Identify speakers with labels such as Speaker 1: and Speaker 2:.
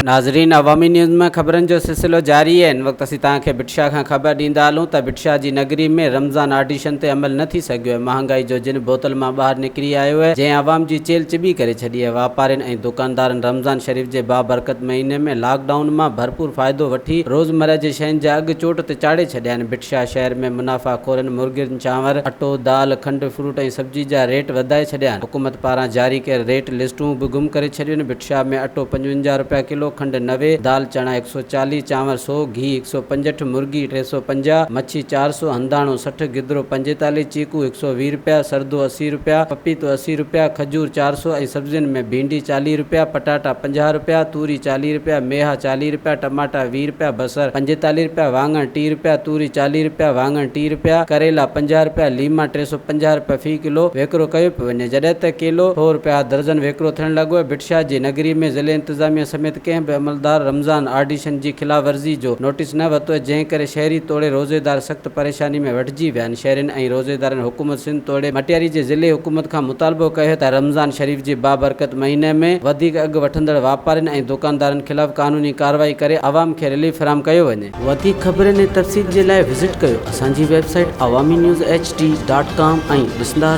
Speaker 1: ناظرين عوامي نيوز ۾ خبرن جو سلسلو جاري آهي هن وقت اسين توهان کي ڀٽ شاهه کان خبر ڏيندا هلون ته ڀٽ شاهه جي نگري ۾ رمضان آڊيشن تي عمل نه ٿي سگهيو آهي مهانگائي جو جن بوتل مان ٻاهر نڪري آيو آهي جنهن عوام جي چيلهه چٻي ڪري ڇڏي آهي واپارين ۽ دڪاندارن رمضان شريف جي بابرڪت مهيني ۾ لاڪ ڊائون مان ڀرپور فائدو وٺي روزمره جي شين جا اگهه چوٽ تي چاڙهي ڇڏيا آهن ڀٽ شاهه شهر ۾ منافع خورن مرغين چانور، اٽو، دال، کنڊ، فروٽ ۽ سبزي جا ريٽ وڌائي ڇڏيا آهن. حڪومت پاران جاري ڪيل ريٽ لسٽون به گم ڪري ڇڏيون آهن. ڀٽ شاهه ۾ اٽو 55 رپيا ڪلو، کنڊ 90، دال چڻا 140، چانور سئو، گيهه 165، مرغي 350، مڇي 400، هنداڻو 60، گدرو 45، چيڪو 120 رپيا، سردو 80 رپيا، پپيتو 80 رپيا، کجور 400 ۽ سبزين ۾ ڀينڊي 40 رپيا، پٽاٽا 50 رپيا، توري 40 رپيا، ميها 40 رپيا، ٽماٽا 20 رپيا، بصر 45 رپيا، واڱڻ 30 رپيا، توري 40 رپيا، واڱڻ 30 رپيا، ڪريلا 50 رپيا، ليما 350 رپيا في ڪلو وڪرو ڪيو پيو وڃي، جڏهن ته ڪيلو سئو رپيا درجن وڪرو ٿيڻ لڳو آهي، ڀٽ شاهه جي نگري ۾ ضلعي انتظاميه سميت ڪنهن به عملدار رمضان آڊيشن جي خلاف ورزي جو نوٽيس نه ورتو آهي، جنهن ڪري شهري توڙي روزيدار سخت پريشاني ۾ وٺجي ويا آهن، شهرين ۽ روزيدارن حڪومت سنڌ توڙي مٽياري جي ضلعي حڪومت کان مطالبو ڪيو ته رمضان شريف جي بابرڪت مهيني ۾ وڌيڪ اگهه وٺندڙ واپارين ۽ دڪاندارن خلاف قانوني ڪارروائي ڪري عوام کي رليف فراهم ڪيو وڃي. وڌيڪ خبرن ۽ تفصيل جي لاء وزٽ ڪيو اسان جي website Awami news H D dot com ۽ ڏسندا رهو.